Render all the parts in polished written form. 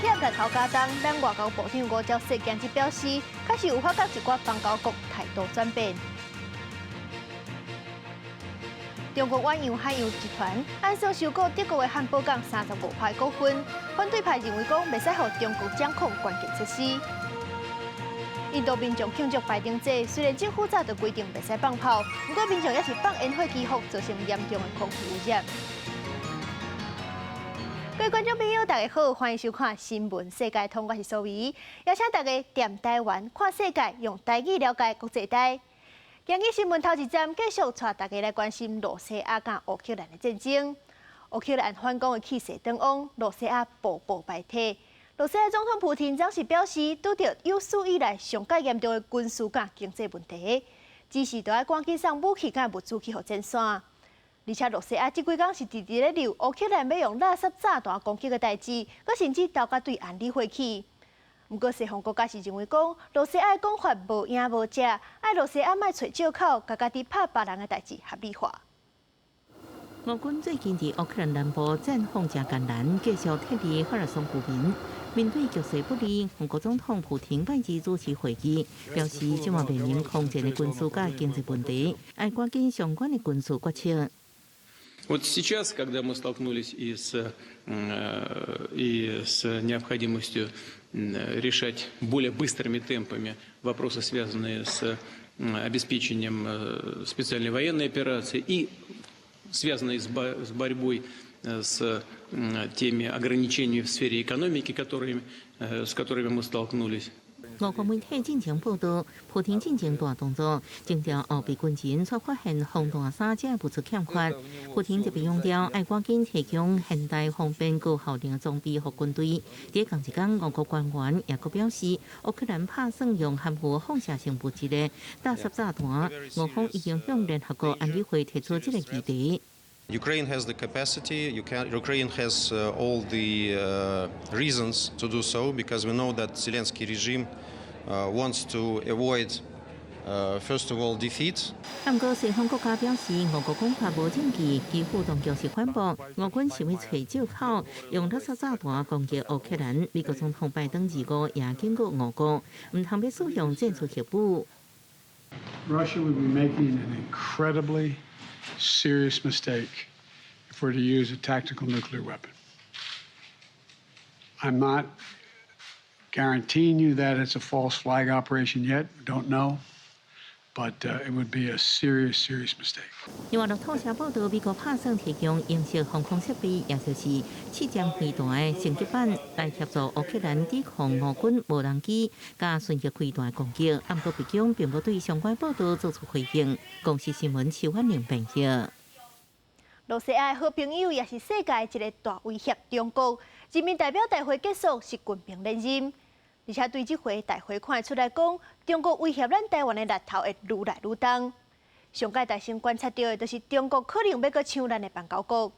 威脅日頭加重，咱外交部長吳釗燮今日表示，確實有發覺一寡邦交國態度轉變。中國遠洋海洋集團按算收購德國的漢堡港35%股份，反對派認為講袂使予中國掌控關鍵設施。印度民眾慶祝拜燈節，雖然政府早就規定袂使放炮，毋過民眾猶是放煙火祈福，造成嚴重的空氣污染。各位觀眾朋友，大家好，歡迎收看《新聞世界通》，我是蘇維，邀請大家踮台灣看世界，用台語了解國際大。今日新聞頭一站，繼續帶大家來關心羅西亞佮烏克蘭的戰爭。烏克蘭反攻的氣勢當旺，羅西亞步步敗退。羅西亞總統普廷昨時表示，拄著有史以來上蓋嚴重的軍事佮經濟問題，指示著愛趕緊送武器佮物資去予前線。而且羅西亞這幾工是直直咧留烏克蘭欲用垃圾炸彈攻擊的代誌，閣甚至投甲對岸理會去。毋過西方國家是認為講，羅西亞的講法無影無跡，愛羅西亞莫揣藉口，共家己拍別人的代誌合理化。俄軍最近佇烏克蘭南部戰況誠艱難，繼續撤離赫爾松居民。面對局勢不利，俄國總統普廷拜二主持會議，表示這馬面臨空前的軍事佮經濟問題，愛趕緊相關的軍事決策。 Вот сейчас, когда мы столкнулись и с необходимостью решать более быстрыми темпами вопросы, связанные с обеспечением специальной военной операции и связанные с борьбой с теми ограничениями в сфере экономики, с которыми мы столкнулись. 俄國媒體進前報道，普廷進前大動作，徵調後備軍人，卻發現防彈衫這物資欠缺。普廷特別強調，愛趕緊提供現代方便高效能的裝備予軍隊。佇仝一工，俄國官員也閣表示，烏克蘭拍算用含有放射性物質的垃圾炸彈，俄方已經向聯合國安理會提出這個議題。 Ukraine has the capacity. Ukraine has all the reasons to do so because we know that Zelensky regime wants to avoid, first of all, defeat. 毋過西方國家表示，俄國講法無證據，基輔當局是反駁，俄軍是欲揣藉口，用垃圾炸彈攻擊烏克蘭。美國總統拜登二五也警告俄國，毋通欲使用戰術核武。 Russia would be making an incredibly serious mistake if we're to use a tactical nuclear weapon. I'm not guaranteeing you that it's a false flag operation yet. Don't know. But it would be a serious, serious mistake. 另外，路透社報道，美國拍算提供鷹式防空設備，也就是刺針飛彈的升級版，來協助烏克蘭抵抗俄軍無人機佮巡弋飛彈攻擊。毋過白宮並無對相關報道做出回應。公視新聞徐婉玲編譯。羅西亞的好朋友，也是世界一个大威脅——中國。人民代表大會結束習近平連任。而且對這回大會看出來講，中國威脅咱台灣的力頭會愈來愈重。上蓋大先觀察著的，就是中國可能欲閣搶咱的邦交國。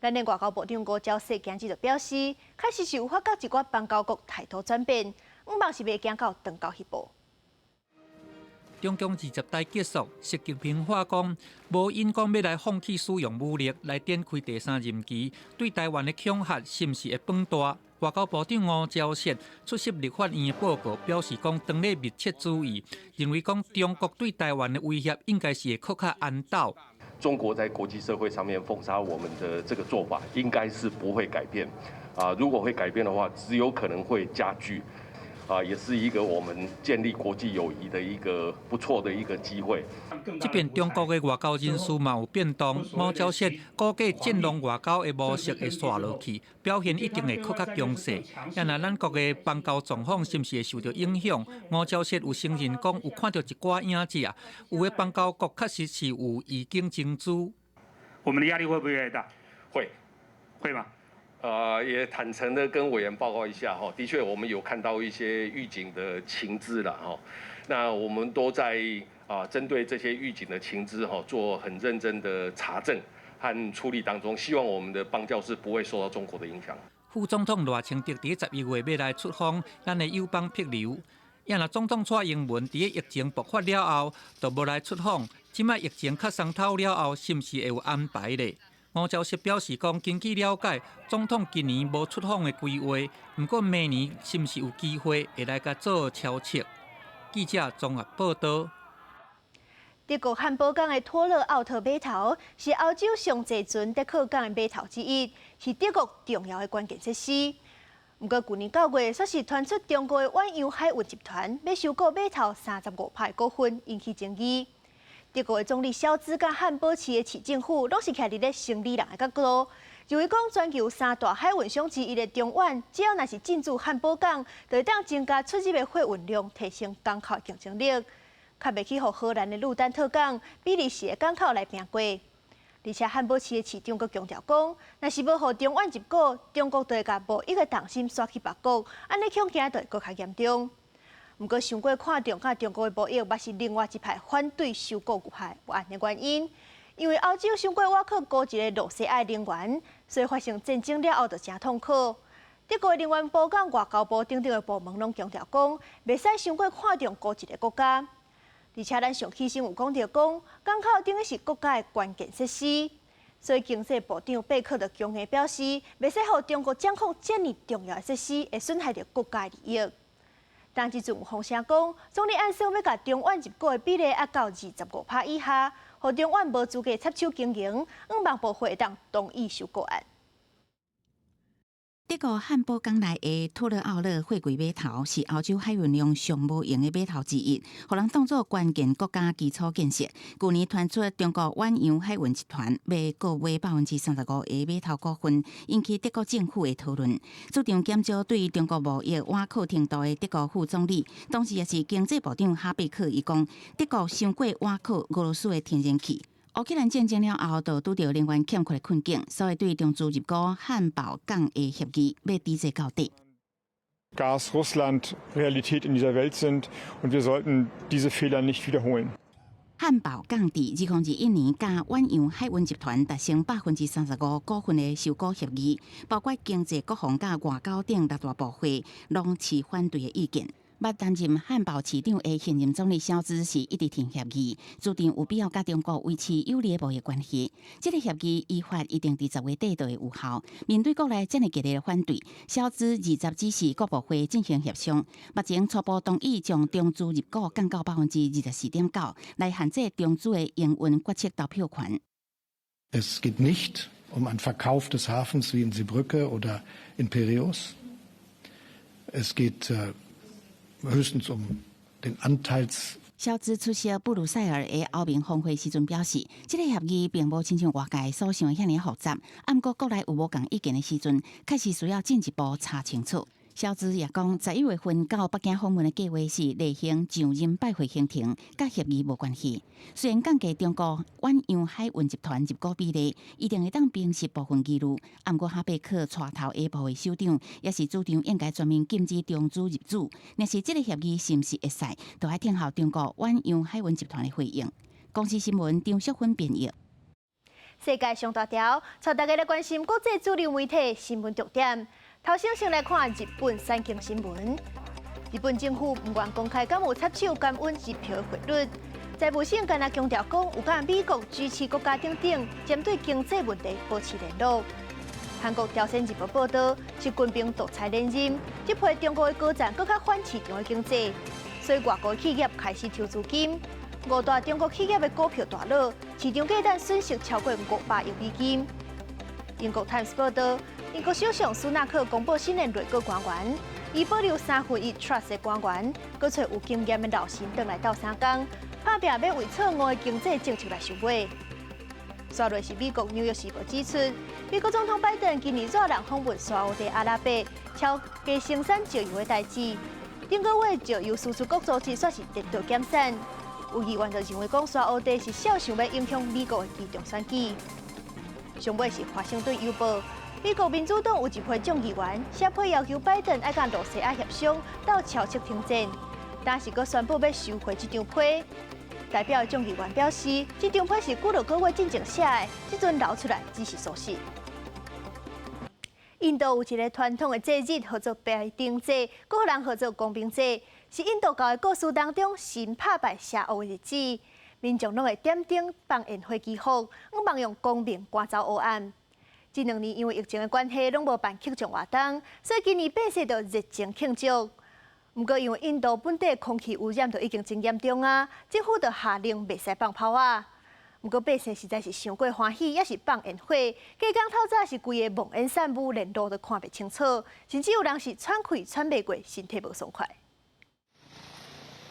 咱的外交部長吳釗燮今日就表示，確實是有發覺一寡邦交國態度轉變，向望是袂行到斷交彼步。中共二十大結束，習近平話講，無因講欲來放棄使用武力來展開第三任期，對台灣的恐嚇是毋是會放大？外交部長吳釗燮出席立法院的報告，表示講當咧密切注意，認為講中國對台灣的威脅應該是會閣較緣投。中國在國際社會上面封殺我們的這個做法，應該是不會改變。啊，如果會改變的話，只有可能會加劇。啊，也是一個我們建立國際友誼的一個不錯的一個機會。這邊中國的外交人士嘛有變動，吳釗燮估計戰狼外交的模式會紲落去，表現一定會閣較強勢。啊若咱國的邦交狀況是毋是會受著影響？吳釗燮有承認講有看著一寡影子啊，有的邦交國確實是有預警情資。我們的壓力會不會越來越大？會，會嗎？也坦誠的跟委員報告一下哈，的確我們有看到一些預警的情資了哈，那我們都在針對這些預警的情資哈，做很認真的查證和處理當中，希望我們的邦交是不會受到中國的影響。副總統賴清德佇11月欲來出訪咱的友邦帛琉，啊若總統蔡英文佇疫情爆發了後，就無來出訪，這擺疫情較鬆透了後，是毋是會有安排咧？吳釗燮表示講，根據了解，總統今年無出訪的規劃，毋過明年是毋是有機會會來共做敲測？記者綜合報道。德國漢堡港的托勒奧特碼頭是歐洲上濟船得靠港的碼頭之一，是德國重要的關鍵設施。毋過，舊年9月，煞是傳出中國的遠洋海運集團欲收購碼頭35%的股份，引起爭議。德國的總理蕭茲佮漢堡市的市政府，攏是徛佇咧生理人的角度，認為講全球三大海運商之一的中遠，只要若是進駐漢堡港，就會當增加出入的貨運量，提升港口的競爭力，較袂去予荷蘭的鹿丹特港、比利時的港口來拚過。而且漢堡市的市長閣強調講，若是無予中遠入股，中國就會共貿易的重心徙去別國，按呢恐驚就會閣較嚴重。毋過，傷過看重佮中國的貿易，嘛是另外一派反對收購股派案的原因。因為歐洲傷過倚靠高級的露西亞能源，所以發生戰爭了後就誠痛苦。德國的能源部佮外交部等等的部門攏強調講，袂使傷過看重孤一個國家。而且咱上起先有講著講，港口等於是國家的關鍵設施，所以經濟部長貝克就強硬表示，袂使予中國掌控遮爾重要的設施，會損害著國家的利益。但這陣有風聲講，總理按算欲共中遠入股的比例壓到25%以下，予中遠無資格插手經營，向望部會會當同意收購案。德國漢堡港內的托勒奧勒貨櫃碼頭是歐洲海運量上無閒的碼頭之一，予人當做關鍵國家基礎建設。舊年傳出中國遠洋海運集團欲購買35%的碼頭股份，引起德國政府的討論。主張減少對中國貿易倚靠程度的德國副總理，同時也是經濟部長哈貝克，伊講德國傷過倚靠俄羅斯的天然氣。烏克蘭戰爭了後，就拄著能源欠缺的困境，所以對中資入股漢堡港的協議欲抵制到底。 Gas Russland Realität in dieser Welt sind und wir sollten diese Fehler nicht wiederholen. 漢堡港佇2021年，佮遠洋海運集團達成35%股份的收購協議，包括經濟、國防佮外交等六大部會，攏持反對的意見。捌擔任漢堡市長的現任總理蕭茲是一直挺協議，主張有必要佮中國維持有利的貿易關係。這個協議依法一定佇10月底就會有效。面對國內遮爾激烈的反對，蕭茲20指示各部會進行協商，目前初步同意將中資入股降到24.9%，來限制中資的營運決策投票權。 Es geht nicht um einen Verkauf des Hafens wie in Zeebrugge oder in Piräus. Es geht höchstens um den Anteils 蕭茲出席布魯塞爾的歐盟峰會時陣表示，這個協議並無親像外界所想的遐爾複雜。毋過國內有無仝意見的時陣，確實需要進一步查清楚。蕭茲也講，11月份到北京訪問的計劃是例行上任拜會行程，佮協議無關係。雖然降低中國遠洋海運集團入股比例，一定會當平息部分疑慮。毋過哈貝克帶頭的部會首長，也是主張應該全面禁止中資入主。若是這個協議是毋是會使，就愛聽候中國遠洋海運集團的回應。公視新聞張淑芬編譯。世界上大條，帶大家來關心國際主流媒體新聞重點。頭先先來看日本產經新聞。日本政府毋願公開敢有插手干預支票匯率，財務省干焦強調講，有佮美國 G7 國家等等，針對經濟問題保持聯絡。韓國朝鮮日報報導，習近平獨裁連任，這批中國的高層閣較反市場的經濟，所以外國企業開始抽資金，五大中國企業的股票大落，市場價值損失超過500億美金。英國 Times 報導，英國首相蘇納克公布新的內閣官員，伊保留三分一 Truss 的官員，閣揣有經驗的老臣轉來鬥相共，拍拚欲為錯誤的經濟政策來收尾。紲落是美國紐約時報指出，美國總統拜登今年熱人訪問沙烏地阿拉伯，敲加生產石油的代誌。頂個月石油輸出國組織煞是得到減產，有議員就認為講沙烏地是肖想欲影響美國的期中選舉。上尾是華盛頓郵報，美國民主黨有一批眾議員寫批要求拜登愛佮露西亞協商，鬥悄悄停戰，但是閣宣布欲收回這張批。代表眾議員表示，這張批是幾落個月進前寫的，這陣流出來只是事實。印度有一个傳統的節日，號做白燈節，閣予人號做光明節，是印度教的故事當中神拍敗邪惡的日子。民眾攏會點燈放煙火祈福，向望用光明趕走黑暗。這兩年因為疫情的關係，攏無辦慶祝活動，所以今年百姓就熱情慶祝。毋過因為印度本地空氣污染就已經真嚴重啊，政府就下令袂使放炮仔。毋過百姓實在是傷過歡喜，猶是放煙火。隔工透早是規个濃煙散霧，連路都看袂清楚，甚至有人是喘氣喘袂過，身體無爽快。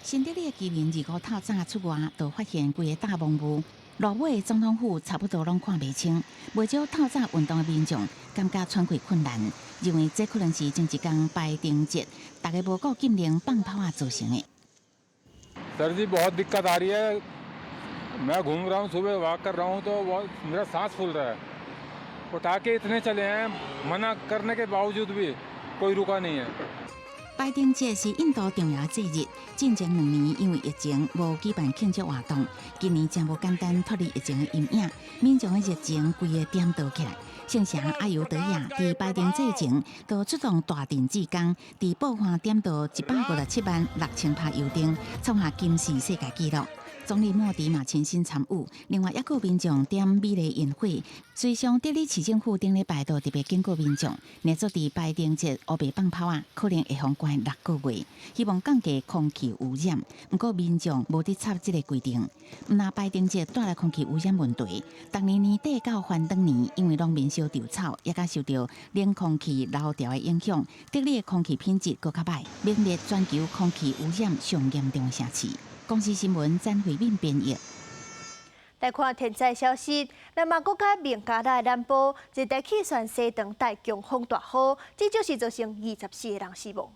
新德里的居民二五透早出外，就發現規个大濃霧，落尾的總統府差不多攏看袂清。袂少透早運動的民眾感覺喘氣困難，認為這可能是前一工排燈節，大家無顧禁令放炮仔造成的。 सर जी, बहुत दिक्कत आ रही है। मैं घूम रहा हूँ, सुबह वॉक कर रहा हूँ तो बहुत मेरा सांस फूल रहा है। पटाखे इतने चले हैं, मना करने के बावजूद भी कोई रुका नहीं है。排燈節是印度重要節日，進前兩年因為疫情無舉辦慶祝活動，今年真無簡單脫離疫情的陰影，民眾的熱情規个點著起來。聖城阿尤德亞佇排燈節前就出動大陣志工，佇布漢點著1,576,000拍油燈，創下金氏世界紀錄。總理莫迪嘛親身參與，另外抑閣有民眾點美麗煙火。隨上德里市政府頂禮拜就特別警告民眾，若做佇排燈節烏白放炮仔，可能會予關6個月，希望降低空氣污染。毋過民眾無佇插這个規定。毋但排燈節帶來空氣污染問題，逐年年底到翻燈年，因為農民燒稻草，也佮受著冷空氣流調的影響，德里的空氣品質閣較䆀，名列全球空氣污染上嚴重的城市。公視新聞詹慧敏編譯。來看天災消息，南亞國家孟加拉南部熱帶氣旋西長帶強風大雨，至少是造成24個人死亡。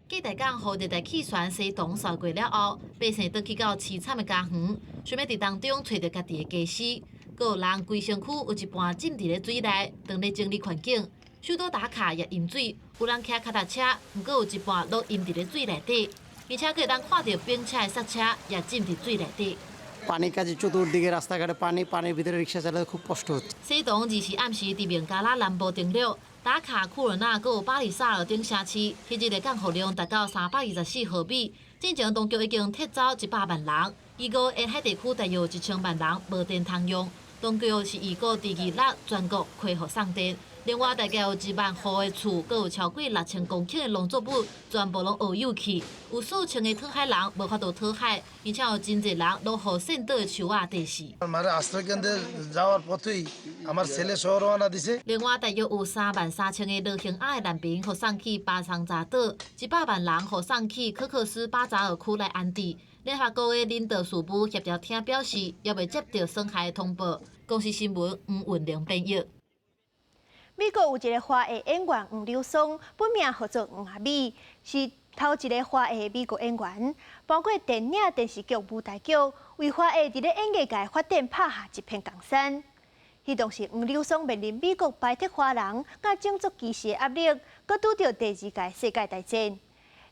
繼大港予熱帶氣旋西桐掃過了後，百姓轉去到淒慘的家園，想欲佇當中揣著家己的家私，閣有人規身軀有一半浸佇咧水內，當咧整理環境。首都達卡也淹水，有人騎跤踏車，毋過有一半攏淹佇咧水內底。而且閣會當看著警車的剎車也浸佇水內底。 পানি কাজে চতুর্দিকে রাস্তাঘাটে পানি, পানির ভিতরে রিক্সা চালাতে খুব কষ্ট হচ্ছে। 西桐24暗時佇孟加拉南部登陸，達卡、庫爾納、閣有巴里薩爾等城市，彼日的降雨量達到324毫米。進前當局已經撤走100萬人，預估沿海地區大約有1000萬人無電通用。當局是預估佇26全國恢復送電。另外，大概有1萬戶的厝，閣有超過6000公頃的農作物，全部攏烏有去。有數千个討海人無法度討海，而且有真濟人攏予跣倒的樹仔硩死。 মানে আশ্রয়কেন্দ্রে যাওয়ার পথেই আমার ছেলে সহ রওনা দিছে。 另外，大約有33,000个羅興亞的難民予送去巴桑扎島，100萬人予送去柯克斯巴扎爾區來安置。聯合國的人道事務協調廳表示，猶未接著損害的通報。公視新聞黃雲玲編譯。美國有一个華裔演員黃柳霜，本名號做黃阿美，是頭一个華裔美國演員，包括電影、電視劇、舞台劇，為華裔佇咧演藝界發展拍下一片江山。彼當時黃柳霜面臨美國排斥華人、佮種族歧視的壓力，閣拄著第二屆世界大戰，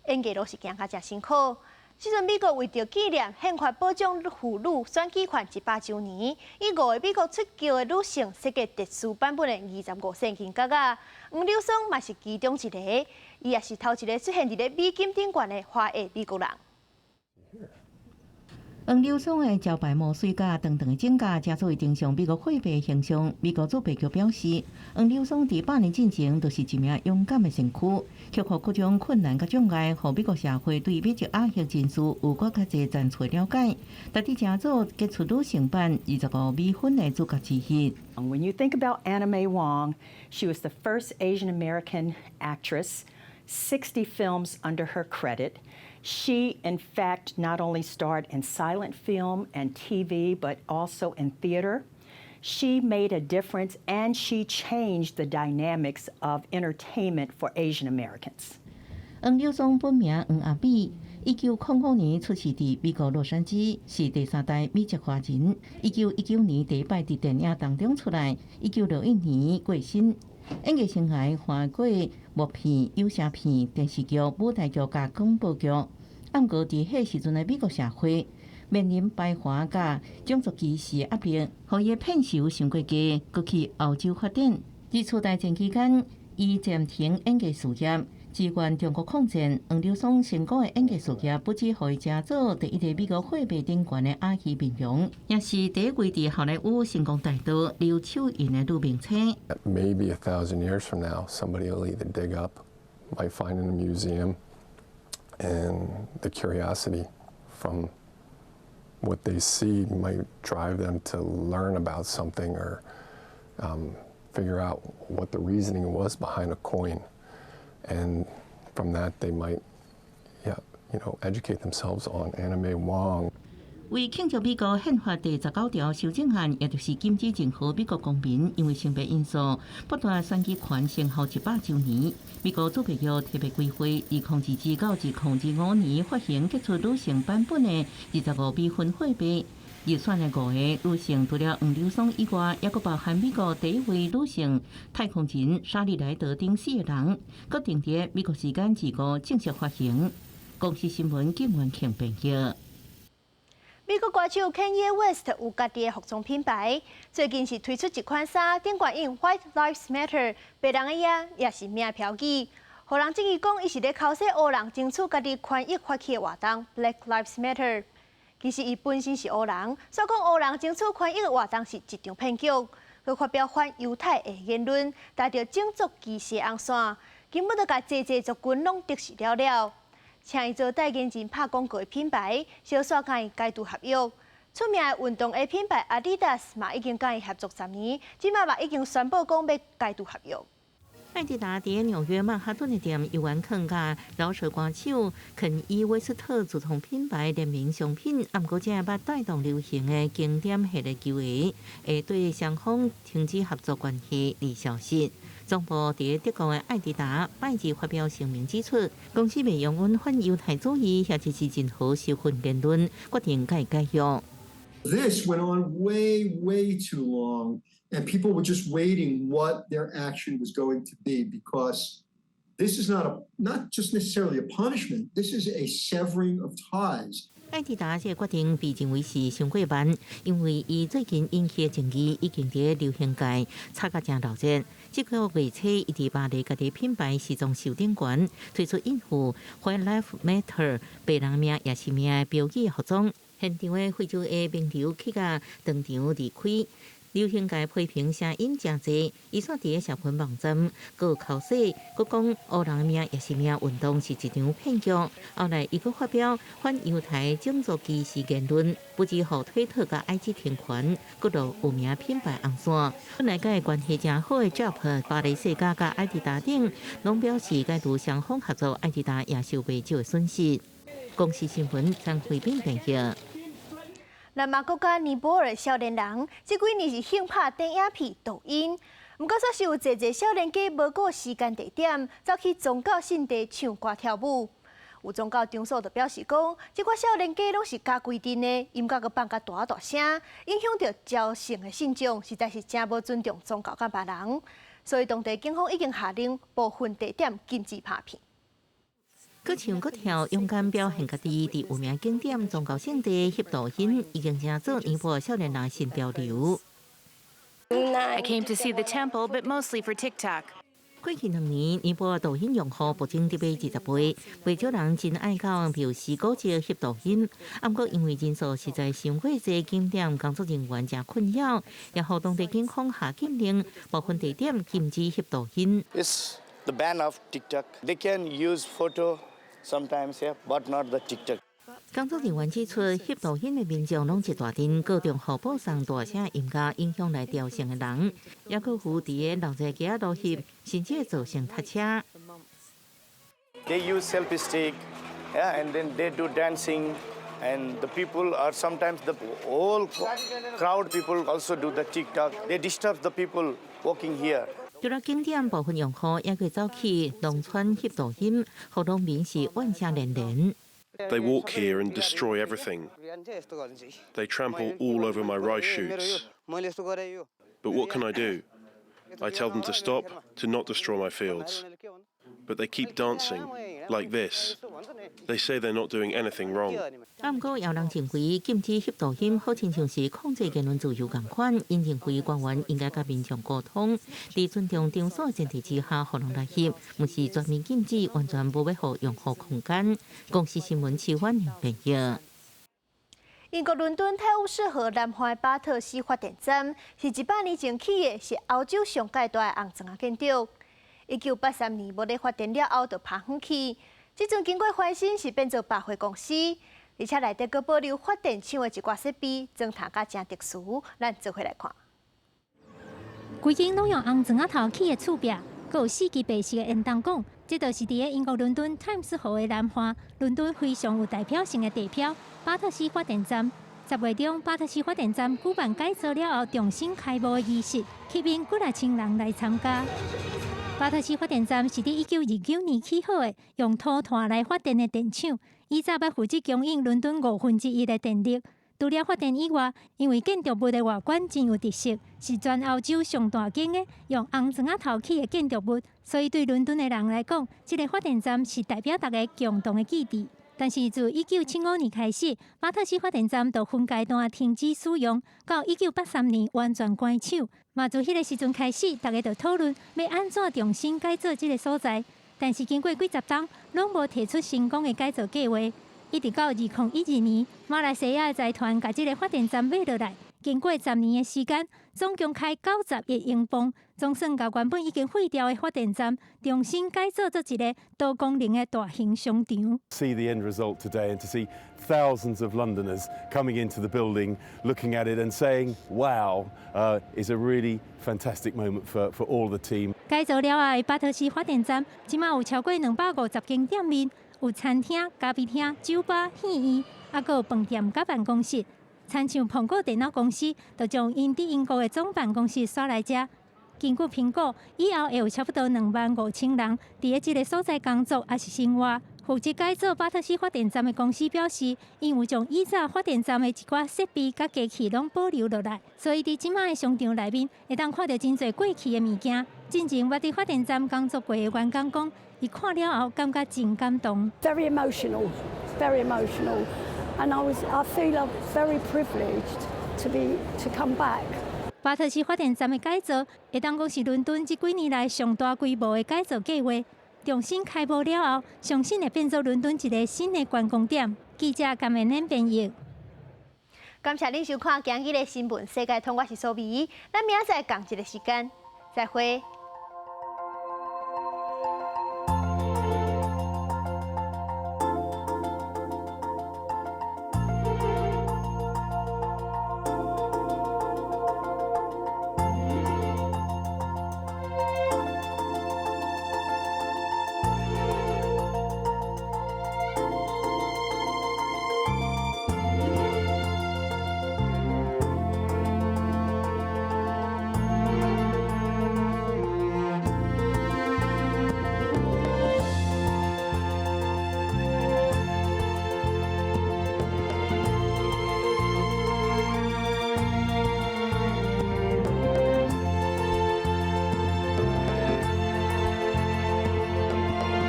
演藝路是行甲誠辛苦。這陣美國為著紀念憲法保障婦女選舉權100週年，以五个美國出道的女性設計特殊版本的25仙金角仔，黃柳霜嘛是其中一个，伊也是頭一个出現佇咧美金頂懸的華裔美國人。黃柳霜的招牌魔水佮長長的指甲，成做伊登上美國貨幣形象。美國鑄幣局表示，黃柳霜佇100年進前就是一名勇敢的先驅，克服各種困難佮障礙，予美國社會對美籍亞裔人士有閣較濟層次了解。特地成做傑出女性版25美分的主角之一。 When you think about Anna May Wong, she was the first Asian American actress, 60 films under her credit. She, in fact, not only starred in silent film and TV, but also in theater. She made a difference and she changed the dynamics of entertainment for Asian Americans. 黃柳霜本名黃阿美，1905年出世佇美國洛杉磯，是第三代美籍華人。1919年第一擺佇電影當中出來，1961年過身。演藝生涯涵蓋默片、有聲片、電視劇、舞台劇佮廣播劇。毋過佇彼時陣的美國社會，面臨排華佮種族歧視壓力，予伊的片酬傷過低，閣去歐洲發展。二次大戰期間，伊暫停演藝事業，支援中國抗戰。黃柳霜成功的演藝事業，不只予伊成做第一个美國貨幣頂懸的亞裔面容，也是第一位佇好萊塢成功大道留手印的女明星。 Maybe 1,000 years from now, somebody will either dig up, might find in a museum, and the curiosity from what they see might drive them to learn about something or figure out what the reasoning was behind a coin. And from that, they might, educate themselves on Anna May Wong. 為慶祝美國憲法第十九條修正案，也就是禁止任何美國公民因為性別因素剝奪選舉權生效100週年，美國鑄幣局特別規劃，2022到2025年發行傑出女性版本的25美分貨幣。入選的五个女性，除了黃柳霜以外，抑閣包含美國第一位女性太空人莎莉萊德等四个人，閣定佇美國時間二五正式發行。公視新聞景元慶編譯。美國歌手 Kanye West 有家己的服裝品牌，最近是推出一款衫，頂懸印 White Lives Matter，白人的命也是命標記，予人質疑講伊是咧剾洗黑人爭取家己權益發起的活動 Black Lives Matter。其實伊本身是黑人，煞講黑人爭取權益的活動是一場騙局，閣發表反猶太的言論，帶著種族歧視紅線，根本就共濟濟族群攏敵視了了。請伊做代言人拍廣告的品牌，小煞共伊解除合約。出名的運動鞋品牌阿迪達斯嘛已經共伊合作10年，這擺嘛已經宣布講欲解除合約。愛迪達佇紐約曼哈頓的店，猶原囥佮饒舌歌手肯伊威斯特自創品牌聯名商品，毋過這擺帶動流行的經典系列球鞋，會對雙方停止合作關係而消失。總部佇德國的愛迪達拜二發表聲明指出，公司袂容忍反猶太主義或者是任何仇恨言論，決定共伊解約。 This went on way, way too long, and people were just waiting what their action was going to be because this is not just necessarily a punishment. This is a severing of ties. 愛迪達這個決定被認為是傷過慢，因為伊最近引起的爭議已經佇流行界炒甲誠鬧熱。這個月初，伊佇巴黎家己品牌時裝秀頂懸推出印有 White Lives Matter 白人命也是命的標記服裝，現場的非洲裔名流去甲當場離開。流行界批評聲音誠濟，伊煞佇社群網站閣剾洗，閣講黑人命也是命運動是一場騙局。後來伊閣發表反猶太種族歧視言論，不止予推特佮 IG 停權，閣落有名品牌紅線。本來共伊關係誠好的 Gap、巴黎世家佮愛迪達等，攏表示解除雙方合作，愛迪達也受袂少的損失。公視新聞張惠斌編譯。南亞國家尼泊爾少年人，這幾年是興拍電影片抖音，毋過煞是有濟濟少年家無顧時間地點，走去宗教聖地唱歌跳舞。有宗教場所就表示講，這寡少年家攏是加規定的，音樂閣放甲大大聲，影響著朝聖的信眾，實在是誠無尊重宗教佮別人。所以當地警方已經下令部分地點禁止拍片。閣唱閣跳，勇敢表現家己，佇有名景點宗教聖地翕抖音，已經成做尼泊爾少年人新潮流。 I came to see the temple, but mostly for TikTok. 過去2年，尼泊爾抖音用戶暴增得欲20倍，袂少人真愛到廟寺古蹟翕抖音。毋過因為人數實在傷過濟，景點工作人員誠困擾，也予當地警方下禁令，部分地點禁止翕抖音。 It's the ban of TikTok. They can use photo sometimes here, but not the TikTok. 工作人員指出，翕抖音的民眾攏一大陣，閣中予播送大聲音樂，影響來朝聖的人，抑閣有佇个鬧熱街仔路翕，甚至會造成塞車。 They use selfie stick, yeah, and then they do dancing, and the people are sometimes the whole crowd people also do the TikTok. They disturb the people walking here. 除了景點部分用戶，也會走去農村翕抖音，予農民是怨聲連連。 They walk here and destroy everything. They trample all over my rice shoots. But what can I do? I tell them to stop, to not destroy my fields. But they keep dancing, like this. They say they're not doing anything wrong. 啊，毋過有人認為禁止翕抖音好親像是控制言論自由仝款，𪜶認為官員應該佮民眾溝通，佇尊重場所的前提之下，予人來翕，毋是全面禁止，完全無欲予用戶空間。公視新聞徐婉玲編譯。英國倫敦泰晤士河南岸巴特西發電站是100年前起的，是歐洲上蓋大的紅磚仔建築。1983年無咧發電了後，就拍遠去。這陣經過翻新，是變做百貨公司，而且內底閣保留發電廠的一寡設備，裝潢甲誠特殊。咱做伙來看。規間攏用紅磚仔頭起的厝壁，閣有四支白色的煙囱管，這就是佇咧英國倫敦泰晤士河的南岸，倫敦非常有代表性的地標——巴特西發電站。10月中，巴特西發電站舉辦改造了後重新開幕的儀式，吸引幾若千人來參加。巴特西發電站是佇1929年起好的，用塗炭來發電的電廠，以早捌負責供應倫敦1/5的電力。除了發電以外，因為建築物的外觀真有特色，是全歐洲上大間的用紅磚仔頭起的建築物，所以對倫敦的人來講，這个發電站是代表大家共同的記憶。但是自1975年開始，巴特西發電站就分階段停止使用，到1983年完全關廠。嘛自彼个時陣開始，大家就討論欲按怎重新改造這个所在。但是經過幾十冬，攏無提出成功的改造計劃。一直到2012年，馬來西亞的財團共這个發電站買落來，經過10年的時間，總共開90億英鎊，總算共原本已經廢掉的發電站重新改造做一个多功能的大型商場。 See the end result today and to see thousands of Londoners coming into the building, looking at it and saying, wow, is a really fantastic moment for all the team. 改造了後的巴特西發電站，這馬有超過250間店面，有餐廳、咖啡廳、酒吧、戲院，猶閣有飯店佮辦公室。親像蘋果電腦公司，就將𪜶佇英國的總辦公室徙來遮。根據評估，以後會有差不多25,000人佇咧這个所在工作，抑是生活。負責改造巴特西發電站的公司表示，𪜶有將以早發電站的一寡設備佮機器攏保留落來，所以佇這馬的商場內面會當看著真濟過去的物件。進前捌佇發電站工作過的員工講，伊看了後感覺真感動。 Very emotional, very emotional, and I feel very privileged to come back. 巴特西發電站的改造，會當講是倫敦這幾年來上大規模的改造計劃。重新開幕了後，相信會變做倫敦一个新的觀光點。記者甘慧玲編譯。感謝恁收看今日的新聞世界通，我是蘇美，咱明仔載仝一个時間，再會。